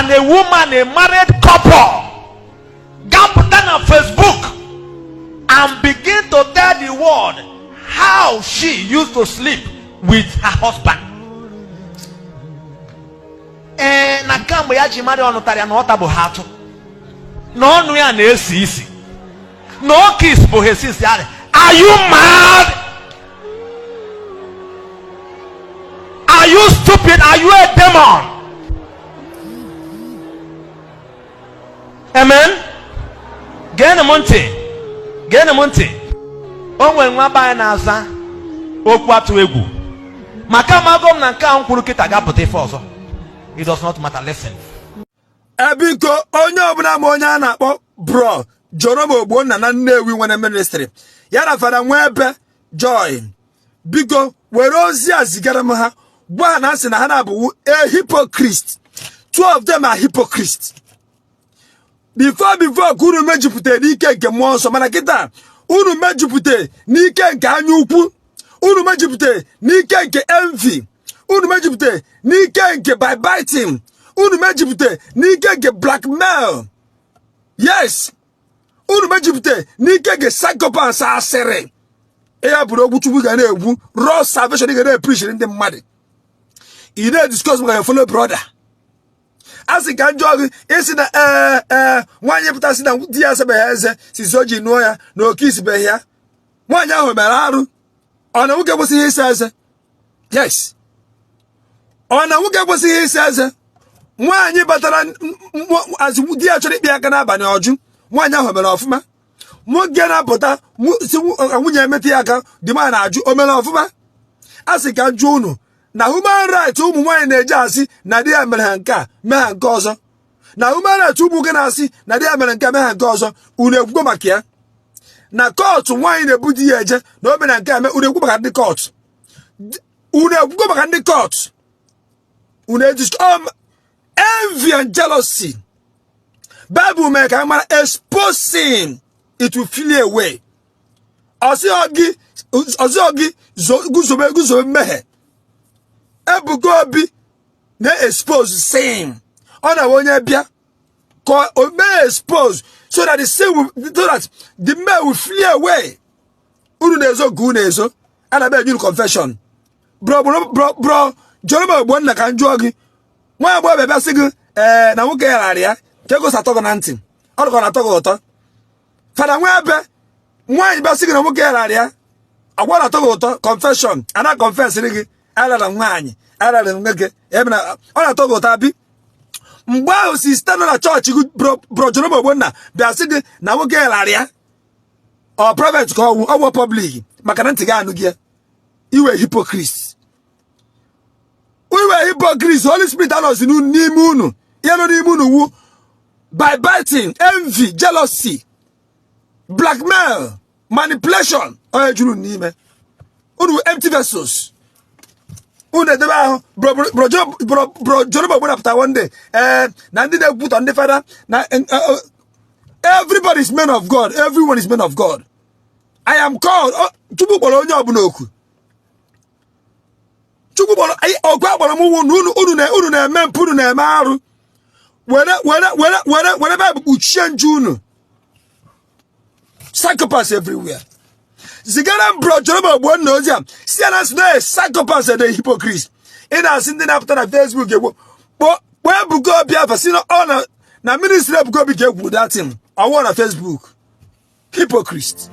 can a woman, a married couple, gapụta na Facebook and begin to tell the world how she used to sleep with her husband? Ee, na kamgbe ya ji mara ọnụ tara ya na ọ tabụ ha atụ, na ọnụ ya na-esi isi, na o kiss bụ ha esi isi. Are you mad? Are you stupid? Are you a demon? Amen. Geenụ m ntị, geenụ m ntị. O nwere nwa be anyị na-aza okwu atụ egwu, maka amago m na nke a m kwuru kịta ga-apụta ife ọzọ. It does not matter. Listen. Biko, onye ọbụla ma onye a na-akpọ Bro Jerome Ogbonna na Nnewi nwere ministry ya na Fada Nwebe Joy, biko were ozi a zigara m ha, gwa ha na asị na ha na-abụwu a hypocrite. Two of them are hypocrites. Before ka unu mejupụta n'ike nke mmụọ nsọ, mana kịta unu mejupụta n'ike nke anya ukwu, unu mejupụta n'ike nke envy, unu mejupụta n'ike nke backbiting, unu mejupụta n'ike nke blackmail. Yes, unu mejupụta n'ike nke psychopaths. Asịrị ya bụrụ okwu Chukwu ga na-egwu raw salvation, ga na-epreachiri ndị mmadụ, ị na-ediscuss maka your fellow brother. A sị ka njọ gị isi na ee ee nwaanyị pụtasị na di ya asabeghị eze sisi o ji nụọ ya na oke isibeghị ya, nwaanyị ahụ mere arụ. Ọ na nwoke kwesịghị ịsa eze? Yes, ọ na nwoke kwesịghị ịsa eze? Nwaanyị batara azụ di ya chọrọ ikpe aka n'abalị, ọjụ nwaanyị ahụ mere ọfụma. Nwoke na-apụta si nwunye emetụ ya aka, di ma na-ajụ, o mere ọfụma? A sị ka njụ unu na human right ụmụ nwaanyị na-eji asị na di ya mere ha nke a, mee ha nke ọzọ, na human right ụmụ nwoke na-asị na di ya mere nke a, mee ha nke ọzọ, unu ekwugo maka ya? Na court nwaanyị na-ebu di ya eje na o mere nke a mee, unu ekwu maka ndị court? Unu ekwugo maka ndị court? Unu eji envy and jealousy. Bible mere ka mara, expose sin, it will flee away. Ọsị gị guzobe guzobe mmehie. Ebuka Obi na-expose sin. Ọ na onye bịa ka o mee expose so that the sin will, so that the man will flee away. Unu na-ezo nke unu ezo, ana m enye unu confession. Bro, bro, bro, bro Jerome Ogbonna, ka m jụọ gị, nwa agbọghọ bịa sị gị ee na nwoke ya ghara ya ka ego atọ gị na ntị, ọ dịka ọ na-atọ gị ụtọ. Fada nwa ebe nwaanyị bịa sị gị na nwoke ya ghara ya, agwa na-atọ gị ụtọ. Confession ana confessịrị gị, arara nwaanyị, arara nwoke ebe na ọ na-atọ gị ụtọ. Abi mgbe ahụ sister nọ na chọọchị gị, bro Jerome Ogbonna, bịa sị gị na nwoke ya ghara ya, ọ private ka ọwụ ọwụ public? Maka na ntị gị anụ gị ya. Iwe hypocrite, iwe hypocrite. Holy Spirit anọzi n'ime unu. Ihe nọ n'ime unu wu backbiting, envy, jealousy, blackmail, manipulation. Onye juru n'ime unu empty vessels. Unu edebe ahụ. Bro Jerome Ogbonna pụta one day, ee, na ndị na-ekwutọ ndị fada na everybody is men of God, everyone is men of God. I am called. Chukwu kpọrọ onye ọbụla oku. Chukwu kpọrọ oku akpọrọ m wụ na unu na-eme mpụ, unu na-eme arụ, were were were were were Baịbụl kpuchie nju unu. Psychopaths everywhere. Zigara m bro Jerome Ogbonna ozi a, si ya na sị na psychopaths and hypocrites. Ị na-asị ndị na-apụta na Facebook egbo kpọọ Ebuka Obi afa, si na ọ na na ministry Ebuka Obi ka ekwuru datin ọwụọ na Facebook. Hypocrite.